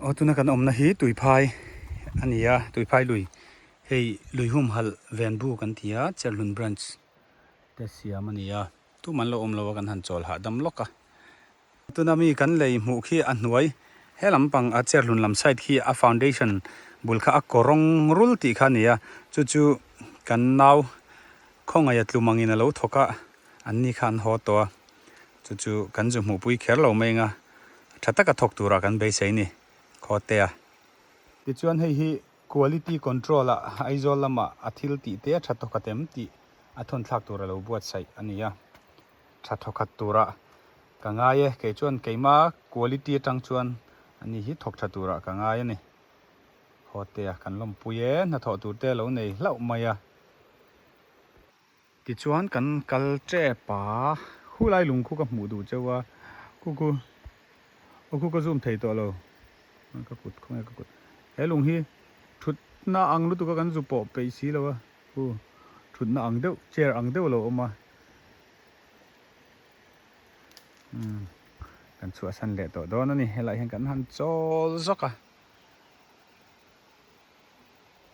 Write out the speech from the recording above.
Aw tuna kan awmna hi Tuiphai a ni a, Tuiphai lui hei lui humhalh venbu kan ti a, Cherhlun branch te siam a ni a, tumah an lo awm lo a kan han chawl hahdam lawk a. Tuna mi kan lei hmuh khi a hnuai he lampang a Cherhlun lam side khi a foundation bul kha a kawrawng rul tih kha a ni a, chu chu kan nau khawngaih a tlum angin a lo thawk a, an ni kha an haw tawh a. Chu chu kan zu hmuhpui kher lo mai anga tha taka thawk tura kan beisei ni khawte a. Tichuan hei hi quality control ah Aizawl lamah a thil tih te a tha thawkhat em tih a thawn thlak tur a lo buatsaih a ni a. Tha thawkhat turah ka ngai e, kei chuan keima quality atang chuan ani hi thawk tha turah ka ngai a ni. Khawte a kan lawmpui e, hnathawh tur te a lo nei hlauh mai a. Tichuan kan kal tep a, khulai lung khu ka hmuh duh cheu a, khu khu aw khu ka zoom thei tawh lo, ka kut khawnge ka kut, he lung hi thutna ang lutuk a kan zu pawh peih si lo a, khu thutna ang deuh chair ang deuh a lo awm a, umm kan chhuahsan leh tawh dawn a ni, helaiah hian kan han chawl zawk a.